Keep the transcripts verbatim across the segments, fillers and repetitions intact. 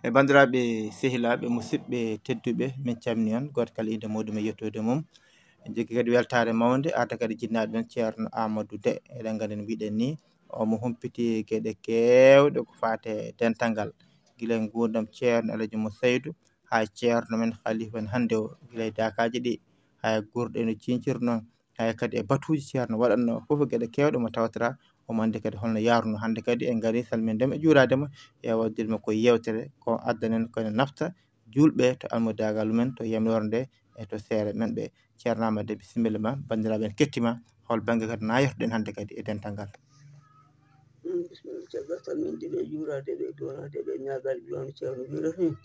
E banndiraaɓe sehilaaɓe, musidɓe tedduɓe, min calminii on, gooto kala innde muuɗum e yettoode mum. En njogii kadi weltaare mawnde, arde kadi jinnaaɗo men Ceerno Amadou Deh. Eɗen nganndi no mbiɗen nii, omo humpiti geɗe keewɗe ko faati e dental ngal. Gila e nguurndam Ceerno Alhaji Mo Saydu, haa e Ceerno men, Khalifa men hannde o, gila e daakaaji ɗi, haa e guurɗe no ciincirnoo, haa e kadi e batuuji Ceerno waɗatnoo fof, geɗe keewɗe mo tawtoraa, omo anndi kadi holno yaarunoo. Hannde kadi en ngarii salminde mo e juuraade mo, e waɗdude mo ko yeewtere ko addanen ko ene nafta juulɓe to almudaagal men, to yamloore nde, e to seere men ɓe. Ceerno Amadou Deh, bisimilla ma, banndiraaɓe en kettii ma, hol bannge kadi nayortoɗen hannde kadi e dental ngal? Bisimilla, caggal salminde ɓe, juuraade ɓe, doonaade ɓe, ñaagal ɓe on Ceerno wirata ni.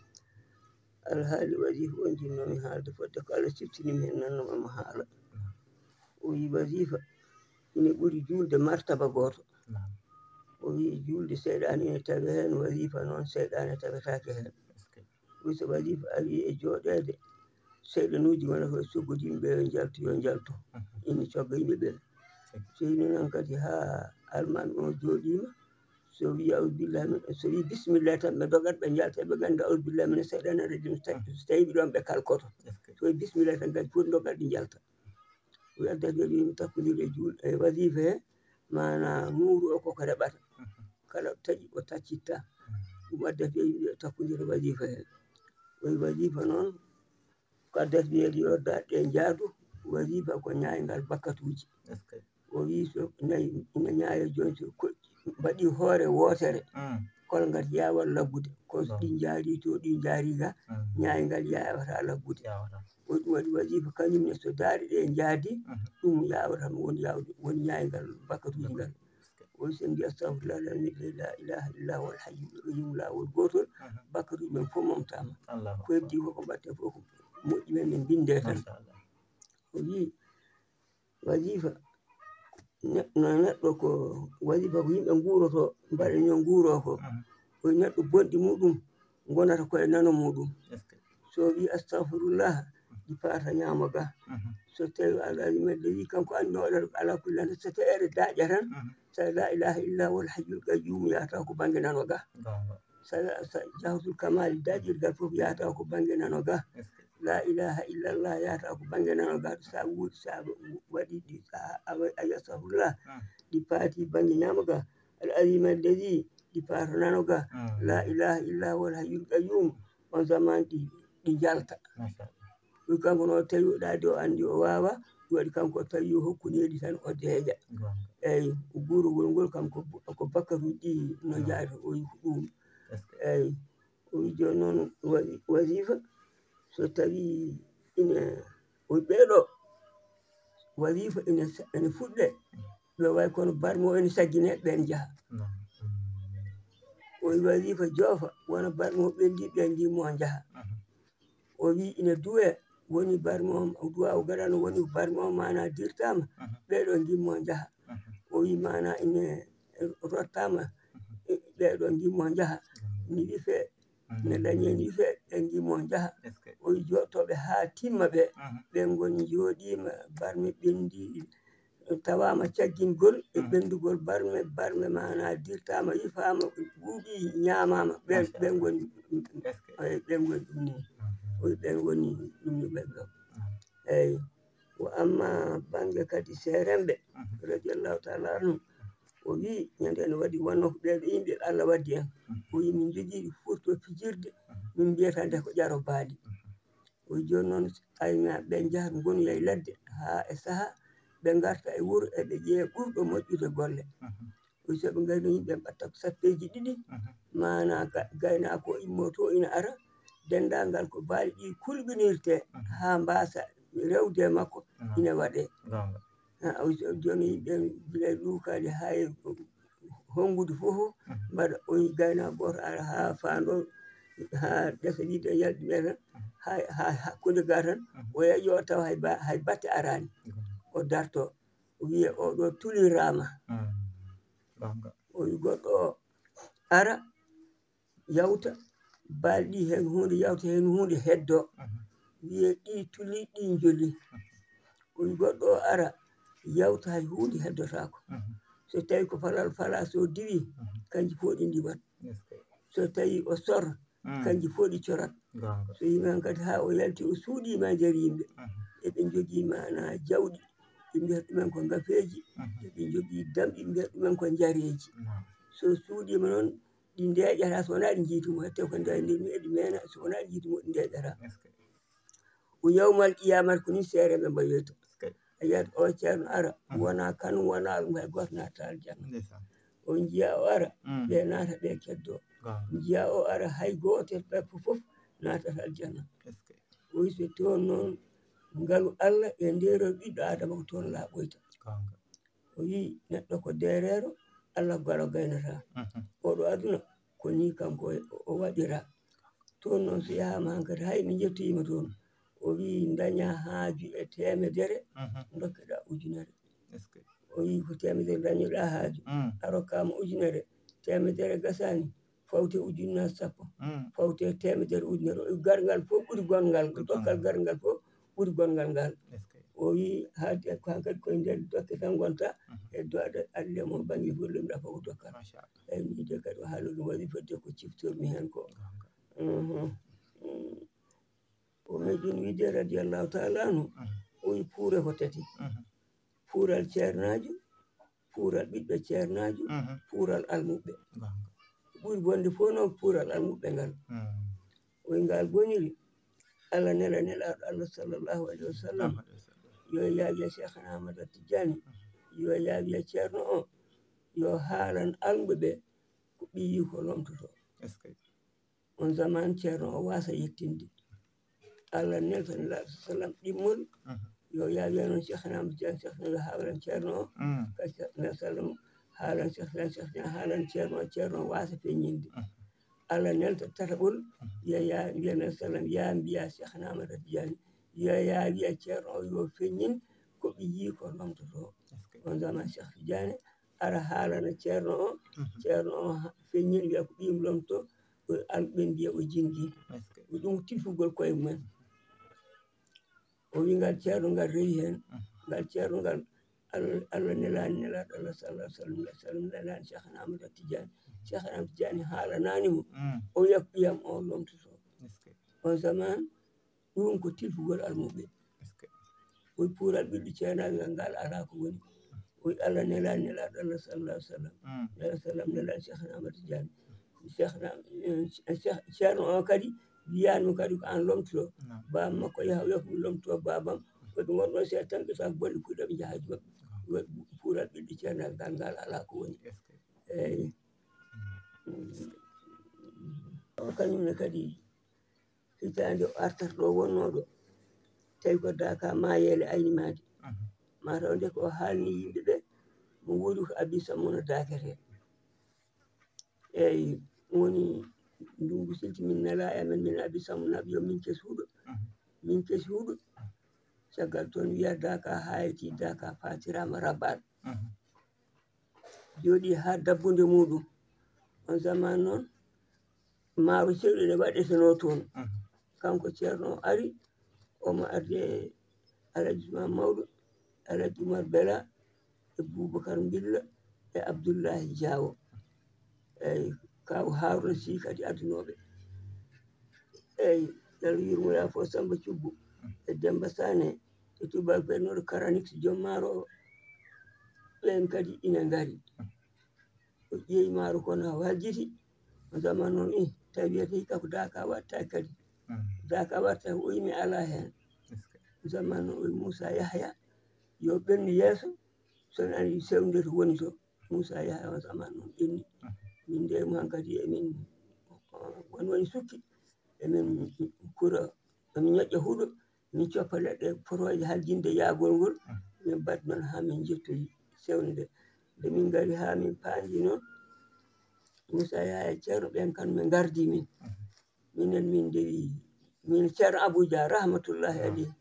Alhaali wazifa on jinnoomi haalde fodde ko Allah siftini mi heen, nan noon omo haala. O wii wazifa ine ɓuri juulde martaba gooto. O wii juulde seyɗaane ine tawi heen, wazifa noon seyɗaane tawetaake heen. Wi so wazifa ari e jooɗeede, seyɗanuuji wonata e soggodinɓe, yo njaltu, yo njaltu. Ina cogga yimɓe ɓe. So ino noon kadi haa almaami o jooɗiima, so wii auzubillahi min, so wii bisimillahi tan ɓe ndogat ɓe njalta, ɓe ngannda auzubillahi mina seyɗaani rajim, so tawi ɓe ɗoon ɓe kalkoto. So wii bisimillahi tan kadi foti ndogat ɗi njalta. O wi addata yo yimɓe takkondir e juul-, e wazifa he, maanaa nuuru o koko reɓata. Kala taƴi o taccitta. Ɗum addata yo yimɓe takkondir e wazifa he. O wi wazifa noon, ko addata yo daɗɗe njaadu, wazifa ko ñaayngal bakkatuuji. O wi so nayi ina ñaaya jooni, so ko mbaɗi hoore wootere, kolngal yaawat laggude. Ko so ɗi njaari to, ɗi njaari ga, ñaayngal yaawata laggude. O ɗum waɗi wazifa kañum ne, so daari ɗe njaadi, ɗum yaawata no woni yaawde, woni ñaayngal bakkatuuji ngal. O wi so en mbi astahfirullah, la ilaha illa huwa alhayyul qayyum, laawol gootol, bakkatuuji men fof momtaama. Ko heddi fof ko mbaɗten fof ko moƴƴi men ne mbinde tan. O wi wazifa, ne-, no neɗɗo ko, wazifa ko yimɓe nguuroto, mbaɗa ño nguuro ko. O wi neɗɗo bonɗi muɗum ngonata koye nano muɗum. So wi astahfirullah, ɗi paata ñaamo ga. So tawi Alhaji Medde wi kanko anndi no waɗata ko ala kulli hal, so tawi eɗe daaƴa tan, so la ilaha illa huwa alhayyul qayyum yahata ko bannge nano ga. So, so jawharatul kamali daaƴirgal fof yahata ko bannge nano ga. La ilaha illallah yahata ko bannge nano ga. Sa wuuri, sa waɗi ɗi, sa a, a, a astahfirullah, ɗi paati bannge ñaamo ga. Al azim alladi, ɗi paata nano ga. La ilaha illa huwa alhayyul qayyum. On zaman ɗi, ɗi njalta. Ɗum kanko no tawi o ɗaade o anndi o waawa, ɗum waɗi kanko o tawi o hokku needi tan o deeƴa. Eyyi, o guurogol ngol kam ko, ko bakkatuuji ɗi no njaari o yi ko ɗum. Eyyi, o wi jooni noon wazi-, wazifa, so tawi ine, o wi ɓeeɗo, wazifa ine sa-, ine fuɗɗe, ɓe wayi kono barmo ene saggine, ɓeen njaha. O wi wazifa joofa, wona barmo ɓenndi, ɓeen ngimmo njaha. O wi ina duwe, woni barmo, duwa o gaɗano woni barmo, maana dirtama, ɓeeɗo ngimmo njaha. O wi maana ine rottama, ɓeeɗo ngimmo njaha. Ni wife, ne lañe ni wife, ɓe ngimmo njaha. O wi joɗɗoɓe haa timma ɓe, ɓe ngoni jooɗima, barme ɓenndi, tawaama caggingol e ɓenndugol barme, barme maana dirtaama, yifaama, ɓuuɓi, ñaamaama, ɓen, ɓen ngoni, ɓen ngoni ɗum ni. O wi ɓen ngoni ɗum ni ɓen ɗo. Eyyi. Wa amma bannge kadi seeremɓe, radiyallahu taala anhu, o wi ñande ene waɗi wonno ko ɓeeɗo yimɓe Allah waddi en. O wi min njogii ɗi foti ko fijirde, min mbiyata nde ko ƴaro baali. O wi jooni noon, aynaaɓe ɓe njaha ngonoya e ladde haa e saha, ɓe ngarta e wuro, eɓe ƴeewa ɓurɗo moƴƴude golle. O wi so ɓe ngari yimɓe mbaɗta ko sappeeji ɗiɗi, maana ga-, gaynaako o immoo to ina ara, denndaangal ko baali ɗi kulɓinirte haa mbaasa rewde e makko, ina waɗee. Ha, o wi so jooni yimɓe gila e luukaali haa e honngude fof, mbaɗa o wi gaynaako gooto ara haa faando, haa gesa wiide yalɗi ɓe tan, haa, haa hakkunde ga tan, o yaƴo o tawa hay ba-, hay batte araani. O darto, o wiya oɗo tuliraama. O wi goɗɗo o ara, yawta, baali ɗi heen huunde, yawta heen huunde, heddo. Wiye ɗi tuli, ɗi njoli. O wi goɗɗo o ara, yawta hay huunde heddotaako. So tawi ko falal fala, so diwi, kanji fof ɗi ndiwat. So tawi o sor, kanji fof ɗi corat. So yimɓe han kadi haa o yalti, o suuɗiima e nder yimɓe. Eɓe njogii maanaa jawɗi, ɓe mbiyata ɗumen ko ngafeeji. Eɓe njogii damɗi, ɓe mbiyata ɗumen ko njareeji. So suuɗiima noon, ɗi ndeeƴata, so wonaa ɗi njiiti mo, hette ko ndeeƴa nder mi eɗi meena, so wonaa ɗi njiiti mo, ɗi ndeeƴata. O yawmal qiyaamat ko ni seereeɓe mbayoyta. A yiyat o ceerno ara, wonaa kan, wonaa ɗum, hay gooto naata aljanna. O njiya o ara, ɓe naata, ɓe keddo. Njiya o ara, hay gooto ɓe fof naata aljanna. O wi so toon noon, ngalu Allah e ndeero ɓiɗɗo Aadama ko toon laaɓoyta. O wi neɗɗo ko deereero, Allah galo gaynata. Oɗo aduna ko ni kanko o waɗira. Toon noon so yahaama hankadi, hay mi njettoyiima toon. O wi ndaña haaju e teemedere, ndokkeɗa ujunere. O wi ko teemedere ndañoɗa haaju, a rokkaama ujunere, teemedere gasaani, fawte ujunnaji sappo, fawte teemedere ujunere. O wi garngal fof ɓuri gonngal, dokkal garngal fof ɓuri gonngal ngal. O wi haade ko hankadi koye nder dokke tan ngonta, e do'ade Allah mo bannge golle mum ɗa fof ko dokkal. Eyyi, min de kadi o haala ɗum waɗi fodde ko ciftormi heen ko. O meɗin wiide radiyallahu taala anhu, o wi puure ko tati. Puural ceernaajo, puural ɓiɓɓe ceernaajo, puural almuɓɓe. Ɓuri bonde fof noon puural almuɓɓe ngal. O wi ngal boniri, Allah nela nelaaɗo Allah sallallahu alayhi wa sallam, yo yaawiya Cheikhna Ahmad Tijani, yo yaawiya ceerno o, yo haalan almuɓe ɓe ko ɓiyi ko lomtoto. On zaman ceerno o waasa yettinde. Allah nelta nelaaɗo sallam ɗimmol, yo yaawiya noon Cheikhna Ahmad Tijani, Cheikhna yo haalan ceerno o, ka Cheikhna sallam haalan Cheikhna, Cheikhna haalan ceerno o, ceerno o waasa feññinde. Allah nelta tataɓol, yo ya mbiya nelaaɗo sallam, ya mbiya Cheikhna Ahmad Tijani, yo yaawiya ceerno o yo feññin ko ɓiyi ko lomtoto. On zaman Cheikh Tijani ara haalana ceerno o, ceerno o feññin wiya ko ɓiyum lomto, ko almuɓe mbiya o jingi. Ko ɗum tilfugol koye mumen. O wi ngal ceerno ngal rewi heen, ngal ceerno ngal Allah, Allah nelaani nelaaɗo Allah sallallahu alaihi wasallam, sallam nelaani Cheikhna Ahmad Tijani. Cheikhna Ahmad Tijani haalanaani mo, o wiya ko ɓiyam o lomtoto. On zaman, ɗum ko tilfugol almuɓe. O wi puural ɓiɗɗo ceernaagal ngal alaa ko woni. O wi Allah nelaani nelaaɗo Allah sallallahu alaihi wasallam, nelaaɗo sallam nelaani Cheikhna Ahmad Tijani. Cheikhna, eh, Cheikh, ceerno o kadi wiyaani mo kadi ko aan lomtoto. Baaba makko yaha o wiya ko mi lomtoto baabam. Ko ɓe ngonɗon seeɗa tan ɓe tawa bolle puɗɗa ɓe njaha haaju maɓɓe. Waɗi puural ɓiɗɗo ceernaagal ngal alaa ko woni. Eyyi. O kañum ne kadi hitaande o artata ɗo wonnooɗo, tawi ko daaka maayeele ayni maade. Mataw nde ko haalni yimɓe ɓe, mo woodi ko Abi Samuna daakete. Eyyi, woni ndungu silti min nela e amen, min Abi Samuna, yo min kesuɗo, min kesuɗo. Caggal toon wiya daaka haayiti, daaka fatirama rabaɗo. Jooɗi haa dabbunde muɗum. On zaman noon, maaro cewɗe ɗe waɗetenoo toon. Kanko ceerno o ari, omo arde Alhaji Usmaan Mawɗo, Alhaji Umar Bela, e Bubakar Mbilla, e Abdullahi Jaawo. Eyyi, kaw Haruna Sy kadi adunooɓe. Eyyi, Yalla yurmo yaa fof Samba Cubbu, e Demba Sane, e tubaak ɓernooɗo Karanix, joom maaro o. Ɓeen kadi ina ngari. O ƴeewi maaro kono o haljiti. O zaman noon, ih, tawi wiyata hikka ko daaka waɗta kadi. Daaka waɗta, o wi mi alaa heen. O zaman noon, o wi Moussa Yahya, yo ɓennu yeeso, so on anndi sewnde to woni to. Moussa Yahya on zaman noon ɓenni. Min nde mo hankadi emin won woni sukki. Emin kura, emin ñoƴƴa huɗo, min coppa leɗɗe fotooje haljinde yaagol ngol. Min mbaɗi noon haa min njettoyi sewnde nde. Nde min ngari haa min paandi noon, Moussa Yahya e ceerno ɓeen kam min ngardi min. Minen min ndewi, min ceerno Abou Dia, rahmatullahi aleyh.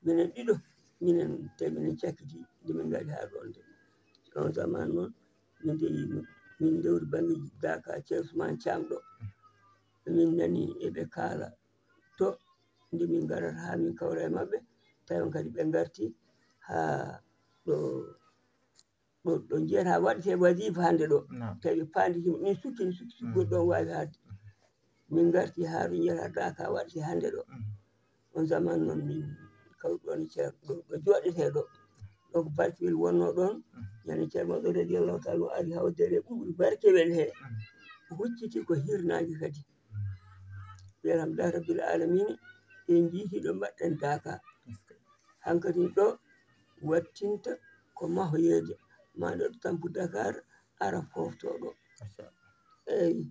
Minen ɗiɗo, minen tawi minen cakkiti, nde min ngari haa ɗoon nde. On zaman noon, min ndewi, min ndewri bannge daaka ceerno Ousmane Thiam ɗo. Min nani eɓe kaala to, nde min ngarata haa min kawra e maɓɓe, tawi on kadi ɓe ngarti haa ɗo, ɗo, ɗo njiyata waɗete wasifa hannde ɗo. Tawi ɓe paandi himo, min sukki, min sukki, sukki goɗɗo on waawi haalde. Min ngarti haa ɗo njiyata Daaka waɗti hannde ɗo. On zaman noon min kawɗo ɗoon e Ceerno ɗo, ɗo jooɗetee ɗo. Ɗo ko Barkiwel wonnoo ɗoon. Ñande Ceerno Maoɗo radiyallahu taala o ari hawdere ɓuuɓri Barkiwel hee. O hucciti ko hirnaange kadi. Wi alhamdulillahi rabbil alamina, en njiiti ɗo mbaɗɗen Daaka. Hankadi ɗo wattinta ko mahoyeede, ma ɗo tampu Dakar ara foofto ɗo. Eeyi,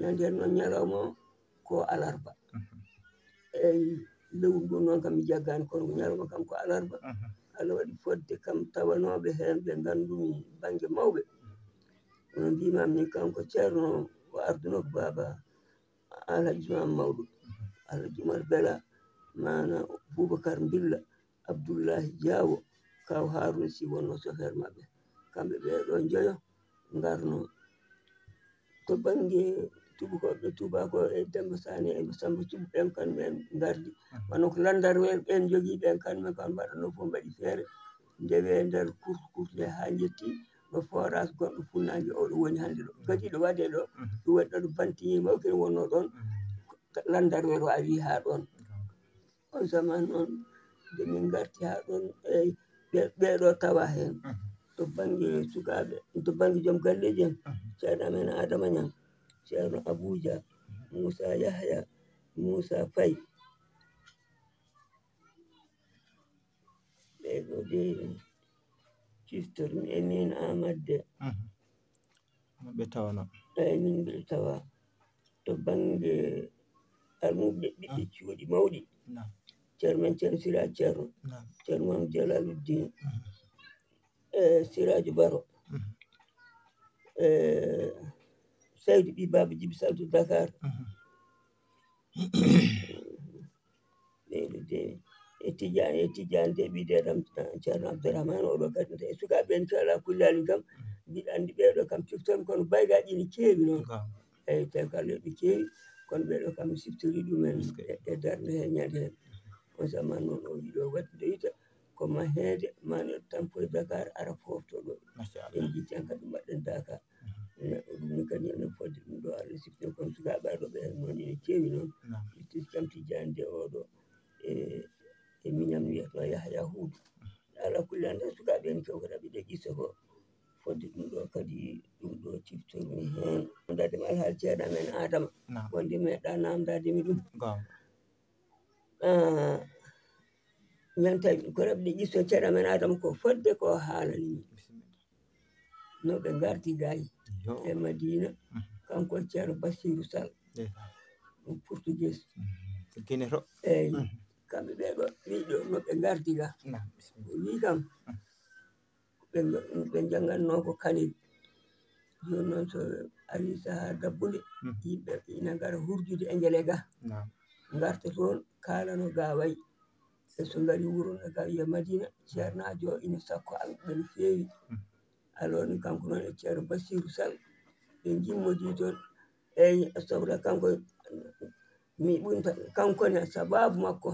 ñande heen noon ñalawma o ko alarba. Eeyi, lewru ndu noon kam mi jaggaani, kono ñalawma kam ko alarba. Allah waɗi fodde kam tawanooɓe heen ɓe nganndumi bannge mawɓe. Kono mbiimi min kanko Ceerno o ardunoo ko baaba Alhaji Maam Mawɗo, Alhaji Umar Bela, mana Boubacar Mbilla, Abdullahi Jaawo, kaw Haruna Sy wonnoo sofeer maɓɓe. Kamɓe ɓee ɗoo njoyo ngarno. To bannge tuubakooɓe, tuubakoo e Demba Sane e Samba Cuubu ɓeen kam ɓeen ngardi. Wano ko landarweer ɓeen njogii ɓeen kam ɓeen kam mbaɗanoo fof mbaɗi feere. Ndewe nder kurti kurti ɗe haa njetti ɗo forage goɗɗo funnaange o ɗo woni hannde ɗo. Kadi ɗo waɗee ɗo, ɗum waɗi ɗo ɗo bantiŋe mawki ne wonnoo ɗoon. Landarweer o ari haa ɗoon. On zaman noon, nde min ngarti haa ɗoon, eeyi, ɓe, ɓee ɗoo tawa heen. To bannge sukaaɓe, to bannge joom galleeji en, ceerno amen Adama Ñaŋ, ceerno Abuuja, Muusa Yahya, Muusa Fay. Ɓee ɗoo de, ciftormi e min Aamadu de. Ɓe tawanoo. Eeyi, min mbiɗa tawa to bannge almuɓɓe ɓiɓɓe cuuɗi mawɗi. Ceerno men Ceerno Sira Ceerno. Ceerno Maam Jalaluddin. E Siraaji Baro. E Saydu ɓii Baaba Jibi Sal to Dakar. Ɓeydude e Tijaan, e Tijaan de ɓiyde ɗam Ceerno Abdourahmane, oɗo kadi e sukaaɓe en, inchallah, kullali kam, mbiɗa anndi ɓeeɗo kam cifton, kono baydaji ne keewi noon. Eeyi, tawi kala ɓe keewi, kono ɓeeɗo kam mi siftori ɗumen e, e darnde he ñande he. On zaman noon o yiɗo waɗde yita, ko maheede, mane tampo e Dakar, ara foofto ɗo. En jiccan kadi mbaɗɗen Dakar. Neɗɗo ɗum ne kadi ene fodde ɗum ɗo, Allah sifte kono sukaaɓe arɗo ɓe noon ene keewi noon. Ittis kam tijjani de oɗo e, e miñam wiyatno Yahya Huudu. Ala kulli hannde sukaaɓe en kewkata ɓiɗe qissa ko fodde ɗum ɗo kadi ɗum ɗo ciftormi heen. Namdade mi alhaali ceeɗa men Adama. Wonde meeɗa namdade mi ɗum. Ñan tawi ko raɓde ƴisso ceeɗa men Adama ko fodde ko haalani. No ɓe ngarti gay e Madina, kanko e Ceerno Basiru Sal, ɗum portugais. Guinée to. Eeyi, kamɓe ɓe ɗo, wi ɗo no ɓe ngarti ga. O wi kam, ɓe, ɓe njanngatnoo ko Kanel. Jooni noon so ari sahaa dabbunde, yimɓe ina ngara hurjude e ngele ga. Ngarta toon, kaalano ga wayi. E so ngari wuro no ga wiya Madina, ceernaajo o ina sakko alɓe no feewi. Alors ni kanko noon e Ceerno Basiru Sal, ɓe njimmodii toon. Eeyi, astafurlah, kanko, mi ɓunta, kanko ne sababu makko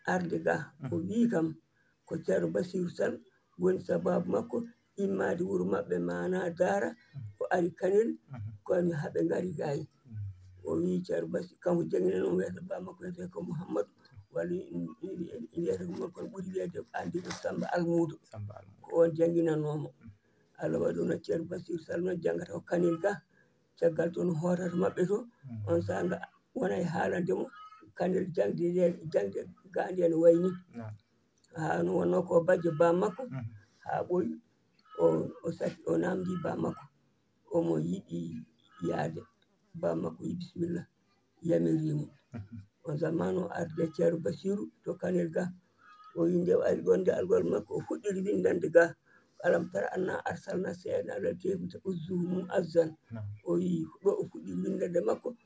arde ga, o wii kam, ko Ceerno Basiru Sal woni sababu makko immaade wuro maɓɓe, maanaa Daara, o ari Kanel, ko mi haɓe ngari gay. O wii Ceerno Basi, kanko jannginanoo wiyata ba makko wiyata ko Muhammadu, walla wiyata ko mon kono ɓuri wiyede anndi ko Samba Almuudo. Ko on jannginanoo mo. Allah waɗi ɗum no Ceerno Basiru Sal noon janngata ko Kanel ga. Caggal toon hootata maɓɓe to, on saanga wona e haalande mo, Kanel jaŋde nde, jaŋde ga nde no wayi ni. Haa no wonnoo ko bajjo ba makko, haa ɓooyi, o, o saki, o namdi ba makko, omo yiɗi yaade. Ba makko yi bisimilla, yamiri mo. On zaman o arde Ceerno Basiru to Kanel ga, o wi nde o ari ɗon nde algol makko, o fuɗɗiri winndande ga, alam tara anna arsalna seeɗa ala teeɓi ta uzzuhu mum azzan. O wi ɗo o fuɗɗiri winndande makko,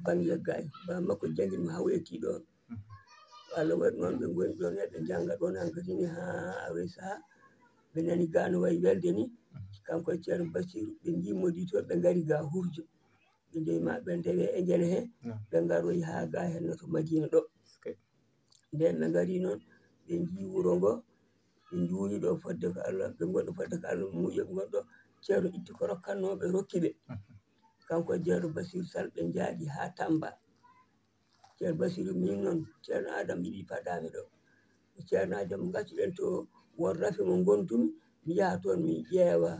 bannge gay, ba makko janngin mo haa weeti ɗon. Allah waɗi noon ɓe ngoni ɗon, eɓe njannga ɗon hankadi ni haa awe saha. Ɓe nani ga no wayi welde ni, kanko e Ceerno Basiru, ɓe njimmodii toon, ɓe ngari ga hurjo. Ɓe ndewi ma ɓe ndewe e ngele he, ɓe ngaroyi haa ga hen no to Madina ɗo. Nden ɓe ngari noon, ɓe njii wuro ngo, ɓe njuuri ɗo fodde ko Allah, ɓe ngonɗo fodde ko Allah, muuƴe ɓe ngonɗo, Ceerno itti ko rokkannoo ɓe, rokki ɓe. Kanko Ceerno Basiiru Sal ɓe njaadi haa Tamba. Ceerno Basiiru min noon, Ceerno Adama yiɗi paɗaami ɗo. Ceerno Adama ngaccuɗen to won rafi mo ngonndumi, mi yaha toon mi ƴeewa,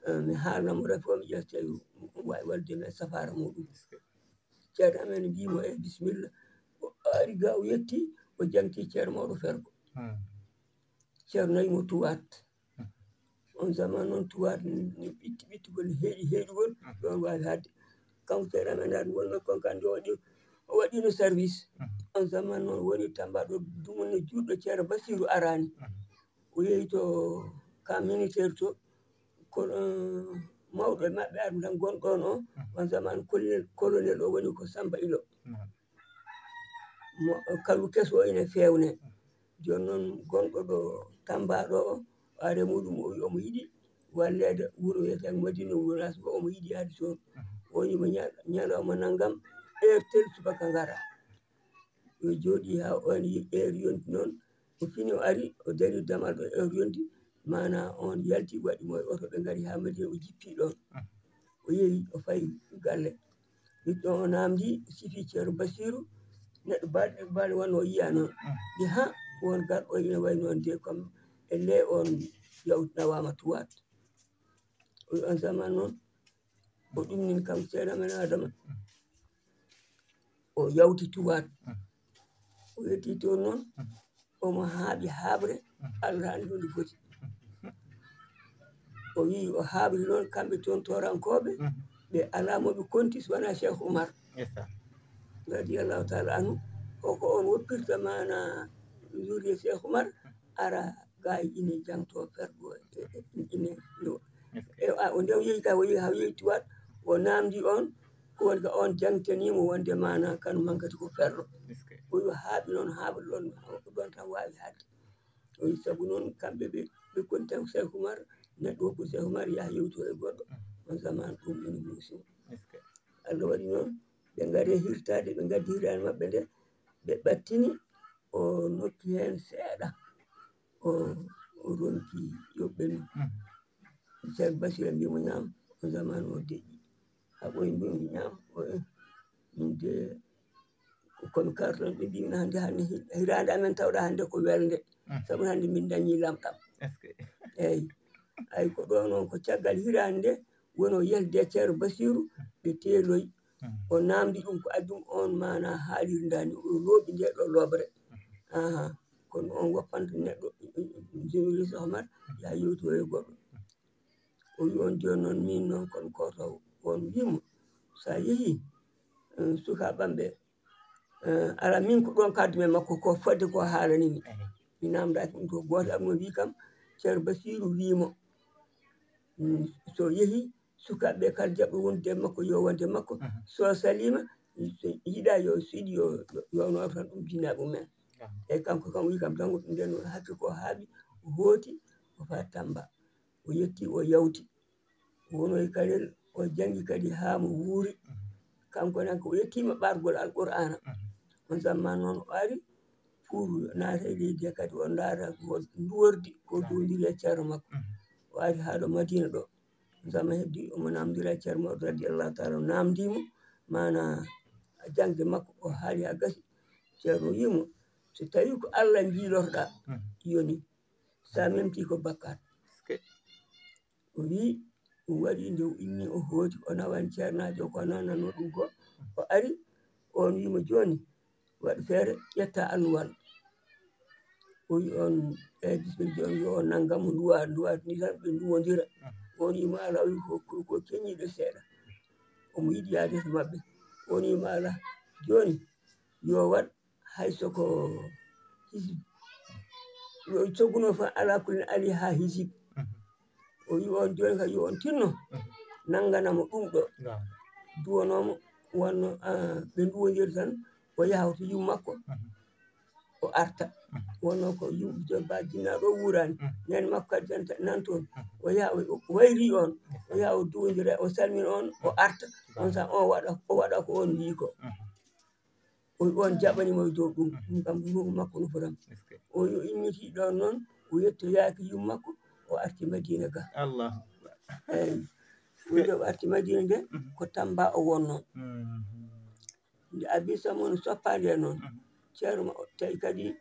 eh, mi haalna mo rafi o, mi ƴeewa so tawi o waawi waɗde mi safaara muɗum. Ceerno amen mbii mo, "E bisimilla." O ari ga o yetti, o jaŋti Ceerno Mawɗo Fergo. Hmm. Ceerno nawi mo tuwaat. Hmm. On zaman noon tuwaat ni ɓitti ɓittugol heeɗi heeɗugol, hmm, ɗoon waawi haɗde. Kanko Ceerno amen ari wonno kon kan o waɗi, o waɗino service. Hmm. On zaman noon woni Tamba ɗo dumunno juutɗo Ceerno Basiiru araani. Hmm. O yehi to ka ministère to, ko, eh, mawɗo e maɓɓe armi tan gonɗo on o, mhm, on zaman colonel, colonel o woni ko Samba Ilo. Mhm. Mo, kalu keso o ina feewne. Mhm. Jooni noon gonɗo ɗo Tamba ɗo o, o ari e muɗum o wi omo yiɗi walleede wuro wiyetee Madina Gounass ngo, omo yiɗi yahde toon. Mhm. O wi mo ñal-, ñalawma nanngam, heure tel subaka ngara. Yo jooɗi haa on yi-, heure yonti noon. O fini o ari, o dari damal ɗo heure yonti, maana on yalti waɗi mo e oto, ɓe ngari haa Madina, o jippi ɗoon. Mhm. O yehi, o fayi galle. Ɓiɗɗo o naamndi, sifi Ceerno Basiiru, neɗɗo baɗɗo baɗɗo wano o yiya noon. Mhm. Mbi ha won garɗo ina wayi noon de, comme elle on yawtinawaama tuwaat. O wi on zaman noon, o ɗumnin kam Ceerno men Adama. O yawti tuwaat. O yetti toon noon, omo haaɓi haaɓre, Allah anndi no nde foti. O wi o haaɓri noon, kamɓe toon toorankooɓe, ɓe alaa mo ɓe konti so wonaa Cheikh Oumar. Radiyallahu taala anhu. O ko on woppirta maana zuriya Cheikh Oumar, ara gaay ine jangto Fergo, e, e, ine, no. E, a, o nde o yehi ka, o yehi, haa o yehi tuwaat, o naamndi on, ko woni ka on jangtanii mo wonde maana kanu mankati ko Fergo. O wi o haaɓi noon, haaɓa ɗoon, ɗoon tan waawi haɗde. O wi sabu noon kamɓe ɓe, ɓe koni tan ko Cheikh Oumar, neɗɗo woppu Cheikh Oumar yaha yewtoo e goɗɗo, on zaman ɗum ene muusi mo. Allah waɗi noon, ɓe ngari e hirtaade, ɓe ngaddi hiraande maɓɓe nde, ɓe ɓattini, o nokki heen seeɗa, o, o ronki yoɓɓe mum. Ceerno Basiiru mbi mo ñaam, o zaman o deƴƴi. Haa ɓooyi mbi mo ñaam, o, min de, ko komi karton ɓe mbi min hannde, hannde hi-, hiraande amen tawɗa hannde ko welnde. Sabu hannde min dañi lamɗam. Eyi. Ay ko ɗo noon ko caggal hiraande nde woni o yaldi e Ceerno Basiiru, ɓe teeloyi. O naamndi ɗum ko addi ɗum on maana haalirde nde, o looɓi nde ɗo looɓre. Aha, kono on woppanta neɗɗo, Jibril Sohmar, yaa yewtoyo e goɗɗo. O wi on jooni noon, min noon kono gooto on wi mo, so a yehii, eh, sukaaɓe am ɓe, eh, alaa min ko ɗoon kaddumi e makko, ko fodde ko haalanii mi. Mi naamndaaki ɗum, ko gooto am no wi kam, Ceerno Basiiru wi mo, mm, so yehii, sukaaɓe ɓe kala jaɓɓo wondude e makko, yo wonde e makko. So saliima, so yiɗaa yo, so yiɗi yo, yo, yo nooto tan ɗum jinaa ɗum men. Eyi, kanko kam wi kam, janngo ɗum nden, hakke ko haaɓi, o hooti, o faa Tamba. O yetti, o yawti. O wonoyi Karel, o janngi kadi haa mo wuuri. Kanko nan ko o yettiima ɓaargol Alqur'aana. On zaman noon o ari, pour naata e leydi he kadi, o ndaara ko nduwordi, ko duwondiri e Ceerno makko. O ari haa ɗo Madiina ɗo. Zaman heddi, omo naamndira e Ceerno Mawɗo radiyallahu taala, o naamndii mo, maana jaŋde makko, o haali haa gasi. Ceerno wii mo, so tawii ko Allah njiilorɗaa, yoni. So a memtii ko bakkaat. O wii, ɗum waɗi nde o inni, o hooti, o nawani ceernaajo ko nananoo ɗum ko. O ari, on wii mo, "Jooni, waɗ feere, ƴetta alluwal." O wii on, "Eey, bisimilla, jooni yo on nanngam mo nduwa, nduwa ni tan, ɓe nduwondira." On wii mo, "Alaa," o wii, "ko, ko, ko keñiiɗo seeɗa." Omo yiɗi yaade to maɓɓe. On wii mo, "Alaa, jooni, yo waɗ hay so ko hisib." Yo cogguno fa alaa kulli ali haa hisib. O wii on jooni kay yo on tinno, nanngana mo ɗum ɗo. Duwanoo mo, wonno, ah, ɓe nduwondiri tan, o yaha to yumma makko, o arta. Wonno ko yumma, ba jinnaaɗo o wuuraani. Neene makko kadi tan ta-, nan toon. O yaha, o, o wayri on, o yaha o duwondira, o salmina on, o arta. On sa-, on waɗa, o waɗa ko on wii ko. O, on jaɓani mo e dow ɗum. Ɗum kam, ɗum ko makko no fotam. O yo immiti ɗon noon, o yettoyaaki yumma makko, o arti Madiina ga. Allahu Akbar. Eey. Wonde o arti Madina nde, ko Tamba o wonno. Nde Abi Samono soppa nde noon, Ceerno tawi kadi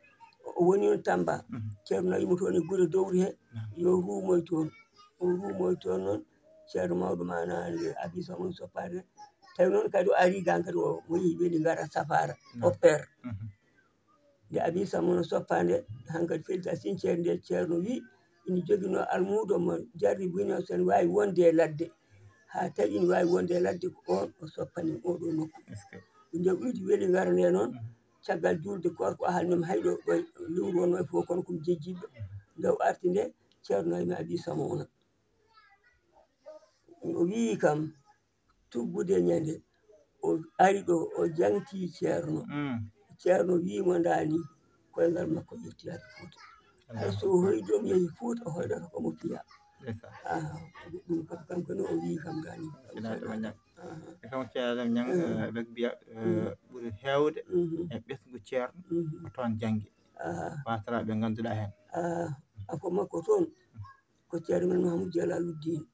o woni on Tamba. Ceerno nawi mo toon e gure dowri he, yo ruumoy toon. O ruumoy toon noon, Ceerno mawɗo maana nde Abi Samono soppa nde. Tawi noon kadi o ari gan kadi o mo yehi weli ngara safara, opper. Nde Abi Samono soppa nde, hankadi felta sincere nde, Ceerno wi, ina joginoo almuudo mo jarribinoo so ene waawi wonde e ladde. Haa tawi ina waawi wonde e ladde, ko oon o soppani oɗo nokku. Nde o iwdi weli ngara nde noon, caggal juulde koor ko haalnoomi hay ɗo, ɗo lewru wonnoo e fof kono ko mi jejjiɗo. Nde o arti nde, Ceerno nawi mi Abi Samono. O wii kam, tuggude ñande, o ari ɗo, o jaŋti Ceerno. Ceerno wii mo ndaani, koyngal makko yettoyaaki Fuuta. Hay so o hoyɗo mi yehi Fuuta, o hoyɗata ko mo piya. Aha, ɗum kam kanko ne o wii kam ndaani. Sina ɗum ñaŋ. E kam Ceerno Adam Ñaŋ, eh, ɓe mbiya, eh, ɓuri heewde e ɓesngu Ceerno ko toon janngi. Aha. Baasaraaɓe ngannduɗaa heen. Aha, afo makko toon ko Ceerno men Mahamadou Jalaluddin.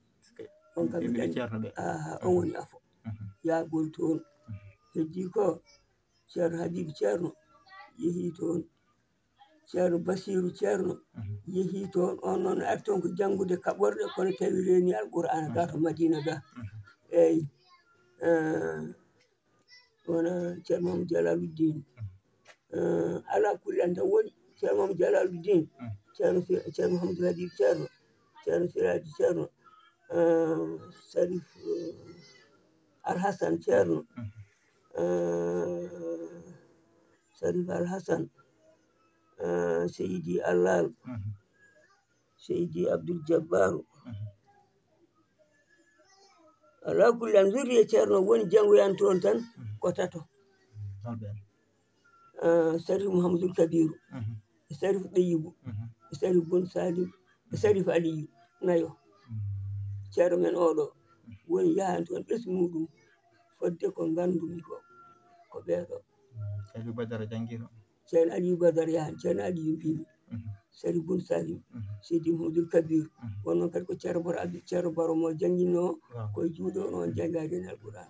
On kam mi ɗan-, Ceerno ɓe. Aha, on woni afo. Yaagol toon. Heddi ko Ceerno Habibu Ceerno yehi toon. Ceerno Basiiru Ceerno yehi toon. On noon ari toon ko janngude kaɓorɗe, kono tawi reeni Alqur'aana ga to Madina ga. Eeyi. Eh, wona Ceerno Mamadou Jalaluddin. Eh, ala kulli an tan woni Ceerno Mamadou Jalaluddin, Ceerno Fi-, Ceerno Mahamadou Habib Ceerno, Ceerno Siraji Ceerno, eh, Sarif, eh, Alhasan Ceerno, eh, Sarif Alhasan, eh, Seydi Allal, Seydi Abdul Jabbaru. Ala kulli an, zurriya Ceerno woni janngoyan toon tan ko tato. Holɓe? Eh, Sarif Mouhamadoul Kabiru, e Sarif Ɗeyibu, e Sarif Bun Salim, e Sarif Aliyu, nayo. Ceerno men oɗo woni yahan toon ɓesngu muɗum, fodde ko nganndumi ko, ko ɓeeɗo. Ceerno Badara janngi toon. Ceerno Aliyu Badara yahan, Ceerno Aliyu mbimi. Sari Bun Salim, Seydi Mouhamadoul Kabir, won noon kadi ko Ceerno Baro Abdi, Ceerno Baro mo jannginoo ko e juuɗe on, on janngaade en Alquraan.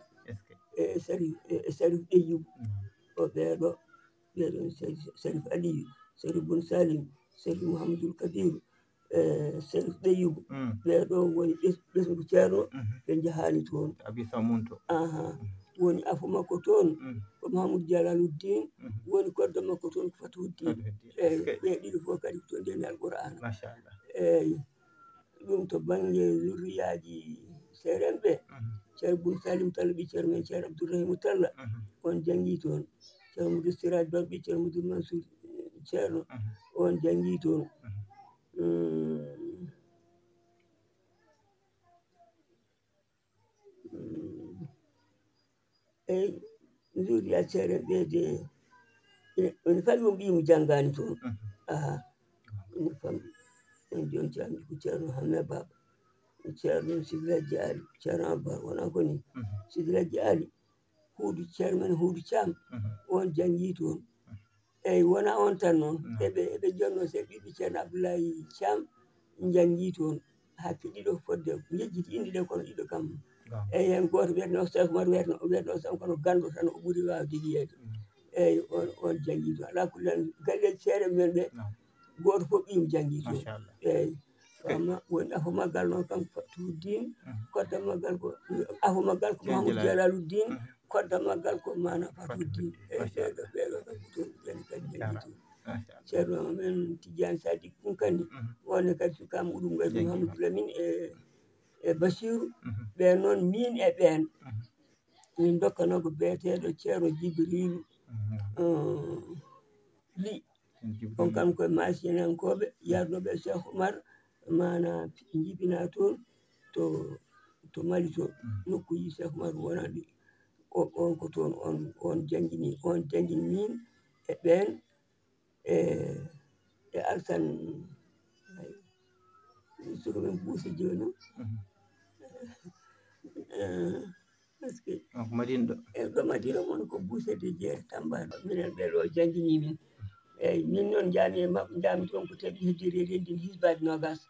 E, e Sarif, e, e Sarif Ɗeyyubu, o ɓeeɗo, ɓeeɗo Sarif, Sarif Aliyu, Sarif Bun Salim, Sarif Mouhamadoul Kabir, e Sarif Ɗeyyubu, ɓeeɗo woni ɓes-, ɓesngu Ceerno, ɓe njahaani toon. Abi Samunto. Aha. Woni afo makko toon, ko Mahamoudou Jalaluddin, woni koddo makko toon ko Fatuhuddin. Fatuhuddin. Eeyi, ɓe ɗiɗo fof kadi ko toon ndenni Alqur'aana. Machallah. Eeyi, ɗum to bannge zurriyaaji seerenɓe, Ceerno Bun Salim Talla, ɓii Ceerno men Ceerno Abdourahimou Talla, on janngii toon. Ceerno Mouhamadoul Siraj Ba, ɓii Ceerno Mouhamadoul Mansour, eh, Ceerno, on janngii toon. Mm. Mm. Eyi, zurriya Ceerno ɓe de, e, ene famɗi won ɓiy mo janngaani toon. Aha. Ene famɗi. En jooni Ceerno ko Ceerno Hammet Baba. Ceerno Sidi Lajji Ali, Ceerno Abbar, wonaa ko ni? Sidi Lajji Ali, Huudu, Ceerno men Huudu Caam, on janngii toon. Eyi, wonaa on tan noon. Eɓe, eɓe jonnoo se ɓiɓɓe Ceerno Abdoulaye Caam, janngii toon. Hakke ɗiɗo fodde, njejjiti inɗe ɗe, kono ɗiɗo kam. Eyi, heen gooto wiyetnoo Seek Umar, wiyetnoo, wiyetnoo Sam, kono ganndo tan o ɓuri waawde wiyeede. Eyi, on, on janngii toon. Alaa kulli hal, galleeji seerenɓe men ɓe, gooto fof ɓiyum janngii toon. Machallah. Eyi. Amma woni afo maggal noon kam, Fatuhuddin, kodda maggal ko, afo maggal ko Mahamoudou Jalaluddin, kodda maggal ko Mana Fatuhuddin. Eyi, ɓeeɗo, ɓeeɗo kam ko toon ɓen kadi janngii toon. Machallah. Ceerno men Tidiane Sadick Kunkandi, on ne kadi suka muɗum kadi Mahamoudou Lamine e, e Bachirou, ɓeen noon miin e ɓeen. Min ndokkanoo ko biyeteeɗo Ceerno Jibrilu, eh, Ly. On kam koye Maasinankooɓe, yarnooɓe Cheikh Oumar, maana jibinaa toon to, to Mali to, nokkuuji Cheikh Oumar wonaa ɗi. O, on ko toon, on, on janngini, on janngini min e ɓeen, e, e Alsan, ay, suka men Buusi jooni. Eh, Parce que donc, Madina ɗo. E ɗo Madina woni ko Buuse de Jeere Tamba. Minen ɓe ɗo janngini min. Eeyi, min noon njaami e maɓɓe, njaami toon ko tawi heddi reedi heddi hisbaaji noogaas.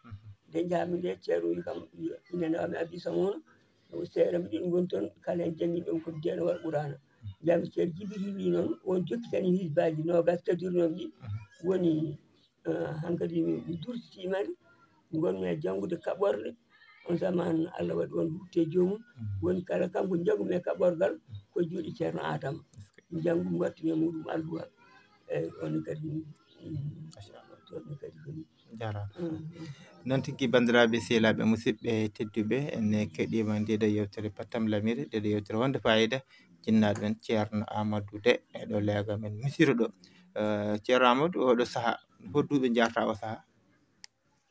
Nde njaami nde, Ceerno wi kam, ina nawami Abi Samono, seeɗa mbiɗen ngon toon, kala en janngi ɗon ko deena wal qur'aana. Jam ceer Jibril wi noon, on jokkitani hizbaaji noogas kadirnooɓe ɗi, woni, eh, hankadi mi durtiima ɗi, ngonmi e janngude kaɓorɗe. On zaman Allah waɗi on hutte joomum, woni kala kanko njanngu-mi e kaɓorgal ko juuɗe Ceerno Adama. Njanngu-mi, waɗtu-mi e muɗum alluwal. Eeyi, on kadi, mm, toon kadi ko nii. Jarama. Mm, mm. Noon tigi, banndiraaɓe, sehilaaɓe, musidɓe tedduɓe, en keɗiima nde ɗo yewtere Pattam Lamire, nde ɗo yewtere wonde fayida, jinnaaɗo men Ceerno Amadou Dé, e ɗo leegal men Missirah ɗo. Eh, Ceerno Amadou, oɗo sahaa, hol duuɓi njaarta o sahaa?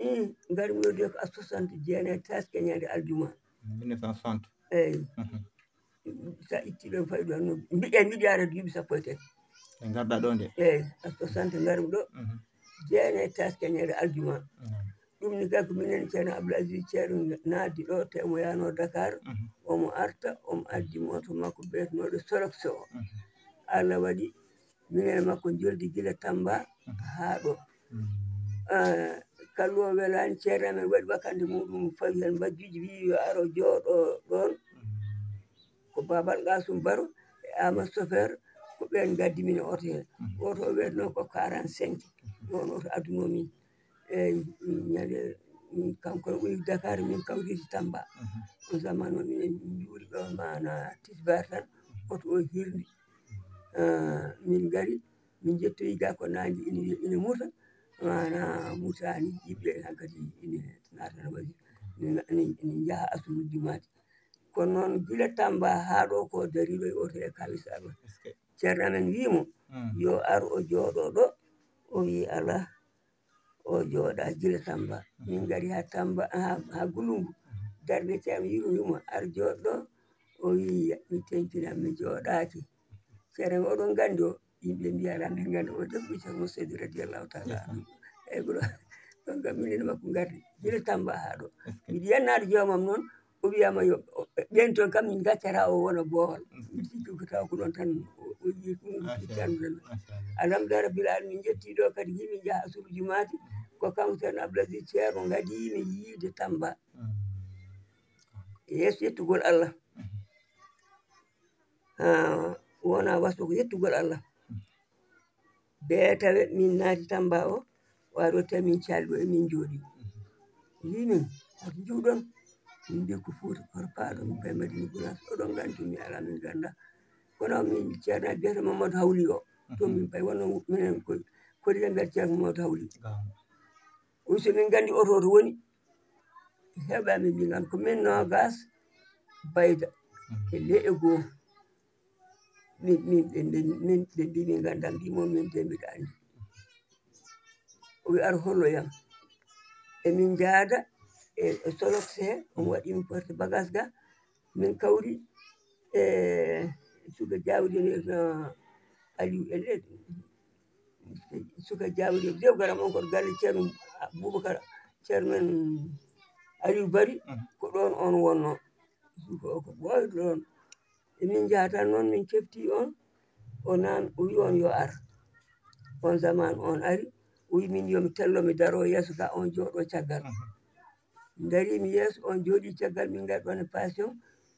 Mm, ngarmi ɗo de ko a soixante jeenayi, taske ñande aljuma. Mille neuf cent soixante. Eeyi. Mhm. Sa itti ɗon fayi ɗon, no mbiɗen mbiɗi ara duuɓi sappo e tati. Ɓe ngarɗa ɗo nde? Eeyi, a soixante ngarmi ɗo. Mhm. Jeenayi taske ñande aljuma. Mhm. Ɗum ni kay ko minen Ceerno Abdoul Aziz Ceerno naatdi ɗo, te omo yaano Dakar, mhm, omo arta, omo addi moto makko biyetenooɗo Soroxo o. Mhm. Allah waɗi minen e makko njoldi gila Tamba, mhm, haa ɗo. Mhm. Ah, kalluwo welaani, ceerno amen waɗi wakande muɗum, fawi heen mbajjuuji, wiyi yo aro jooɗo ɗoon. Mhm. Ko Babal Qasum Baro e Amadou Sofer, ko ɓeen ngaddi min e oto hee. Mhm. Oto o wiyatnoo ko quarante-cinq. Mhm. Ɗoon oto addunoo min. Eeyi, ñande, min, kanko ne ɓuri Dakar, min kawriti Tamba. Mhm. On zaman o minen njuuri ɗo maana tisbar tan, oto o hirni. Ah, min ngari, min njettoyi ga ko naange ina, ina muta, maana mutaani, yimɓe hankadi ina naatana waɗi, ina, ina, ina njaha asuru jumaati. Kono noon gila Tamba haa ɗo ko dariiɗo e oto e kawis Arma. Est-ce que? Ceerno amen wii mo, mm, yo ar o jooɗo ɗo, o wii alaa. O jooɗa gila Tamba. Min ngari haa Tamba, haa, haa Gulumbu. Darnde Ceerno yurmi mo, ar jooɗo. O wii, mi teŋtinaa, mi jooɗaaki. Ceerno, oɗon nganndi o? Yimɓe mbiya, alaa, min nganndi o. Ɗum ko Ceerno Moussa Seydi radiyallahu taala anhu. Eeyi, ko ɗo, ɗon kam minen e makko ngardi. Gila Tamba haa ɗo. Miɗo yennaade joomam noon, o wiyaama yo, o, ɓeen toon kam min ngaccata o wona boowal. Mhm. Mi sikki ko taw ko ɗoon tan o, o yiyi ɗum, o sikki tan. Machallah. Alhamdulillah rabbil alamin, min njetti ɗo kadi, yimi njaha asuru jumaati, ko kanko Ceerno Abdoul Aziz Ceerno ngadi mi yiide Tamba. Mhm. Yeeso yettugol Allah. Mhm. Ah, wona waso ko yettugol Allah. Mhm. Bee tawe min naati Tamba o, o ari o tawi min caali ɗo e min njooɗi. O wii min, hoto njuwɗon? Min mbii ko Fuuta, hoto paaɗon? Min mbii Madina Gunaas, oɗon nganndi mi alaa, min nganndaa. Kono min ceerno biyetee Mamadou Hawli o, to min payi wonno minen ko, ko ɗiɗen mbiyata ceerno Mamadou Hawli. O wii so min nganndi oto to woni, heɓa min mbii ngam ko min noogaas bayda e le'e goo. Min, min, ɓe, ɓe, min, ɓe mbii min nganndaa, mbii mo min de mbiɗa anndi. O wii ar holloyam. E min njaada e, e Solox he, omo waɗi min porte bagage ga. Min kawri e suka Jawdi, no Aliou en e suka Jawdi, dewgaram on ko galle Ceerno Boubacar, Ceerno men Aliou Bari, ko ɗoon on wonno. Suka o ko ɓooyɗo ɗoon. E min njaha tan noon, min cefti on, o nan, o wi on yo ar. On zaman on ari, o wi min yo mi tello, mi daro yeeso ga, on jooɗo caggal. Ndari mi yeeso, on jooɗi caggal, min ngari ɗoon e passion,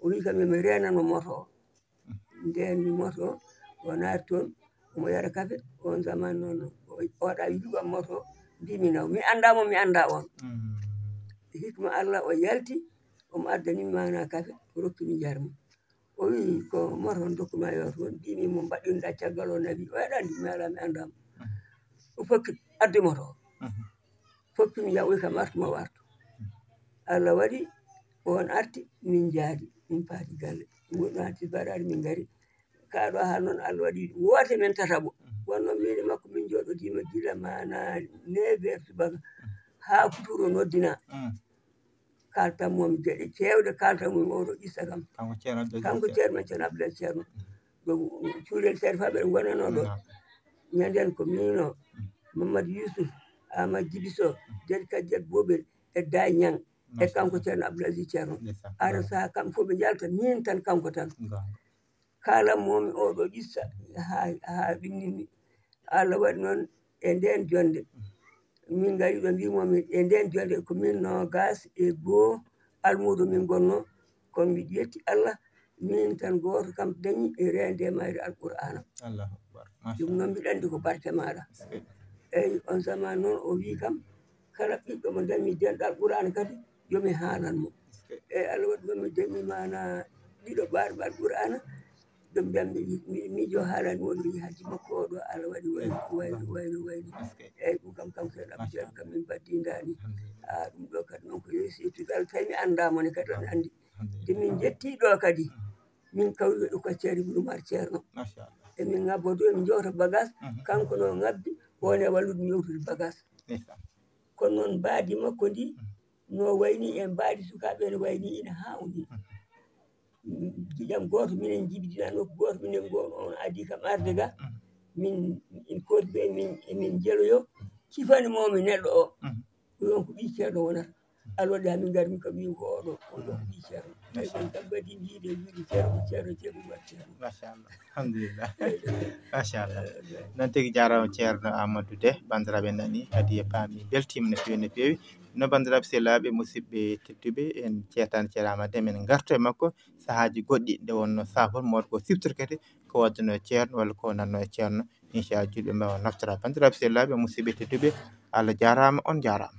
o wi kam yo mi reenano moto o. Ndeen mi moto o, o naati toon, omo yara kafe, on zaman noon, o, o waɗa yuɓa moto o, mbi mi naw. Mi anndaa mo, mi anndaa on. Hikma Allah, o yalti, omo addani mi maana kafe, o rokki mi njarmi. O wii, "Ko moto on dokkuma yo toon?" Mbiimi mo, "Mbaɗɗinɗa caggal o nawi?" O aɗa anndi mi alaa, mi anndaa mo. O fokki addi moto o. Fokki mi yaha, o wii kam, "Artu ma o artu." Allah waɗi on arti, min njaadi, min paati galle. Min woɗɗi haa tisbaar ari, min ngari. Kaa ɗo haa noon Allah waɗi woote men tataɓo. Wonno min e makko min njooɗodiima gila maana neuf heures subaka haa futuro noddina. Kaaltan mo mi geɗe keewɗe, kaaltan mo mi oɗo issa kam. Kanko Ceerno Abdou Aziz. Kanko Ceerno men Ceerno Abdou Aziz Ceerno. Ɗo cuurel Seeɗa Faɓe ɓe ngonanoo ɗo. Ñanden ko miino, Mamadou Youssouf, Amadou Djibi Sow, Ded Kadiat Bobel e Day Ñang e kanko Ceerno Abdou Aziz Ceerno. Ara saha kamɓe fof ɓe njalta, min tan kanko tan. Kaalan mo mi oɗo qissa haa, haa ɓinnimi. Allah waɗi noon e ndeen jonnde. Min ngari ɗo, mbii mo min e ndeen jonnde ko min noogaas e goo almuudo min ngonno. Kono mbiɗa yetti Allah, min tan gooto kam dañi e reende mayre Alqur'aana. Allahu akbar. Ɗum noon mbiɗa anndi ko barke maaɗa. Eyi, on zaman noon o wii kam, kala ɓiɗɗo mo dañmi denɗal Qur'aana kadi, yo mi haalan mo. Eyi, Allah waɗi ɗum mi dañi maana ɗiɗo ɓaarɓe Alqur'aana, ɗum mbiyam mi, mi, miijo haalani woni mi hajji makko oɗo, Allah waɗi wayni, wayni, wayni, wayni. Eyi, ɗum kam, kam seeɗa, kam min mbaddindaani. A, ɗum ɗo kadi noon ko yo surtout Allah, tawi mi anndaa mo ne kadi, on anndi. Nde min njetti ɗo kadi, min kawri ɗo ko Ceerno Ibnu Umar Ceerno. Machallah. Emin ngabbo ɗo, emin jowta bagas, kanko no ngabbi, wone wallude mi yewtude bagas. Ndeysaan. Kono noon mbaadi makko ndi, no wayni e mbaadi sukaaɓe, no wayni ina haawni. Giƴam gooto, minen njibidina nokku gooto, minen ngo on adi kam arde ga. Min, min kooti ɓe, min, min jeloyo, cifani mo mi neɗɗo o. Ko yon ko ɓii ceerno wonata. Allah waɗi haa min ngari min kam wiiw ko oɗo, on ɗo ko ɓii ceerno. Eyi, ɗum kam kadi wiide, wiide ceerno, ko ceerno, ceerno, ko ceerno. Machallah. Alhamdulillah. Machallah. Noon tigi jaaraama ceerno Amadou Deh, banndiraaɓe nani, kadi e paami beltiima no feewi, no feewi. No banndiraaɓe sehilaaɓe, musidɓe tedduɓe, en ceetaani ceeraama de, men ngarto e makko sahaaji goɗɗi, nde wonno saafo mawɗo ko siftorkete, ko waddunoo ceerno walla ko nannoo e ceerno. Inchallah, julɓe mbaawa naftora. Banndiraaɓe sehilaaɓe, musidɓe tedduɓe, Allah jaaraama, on jaaraama.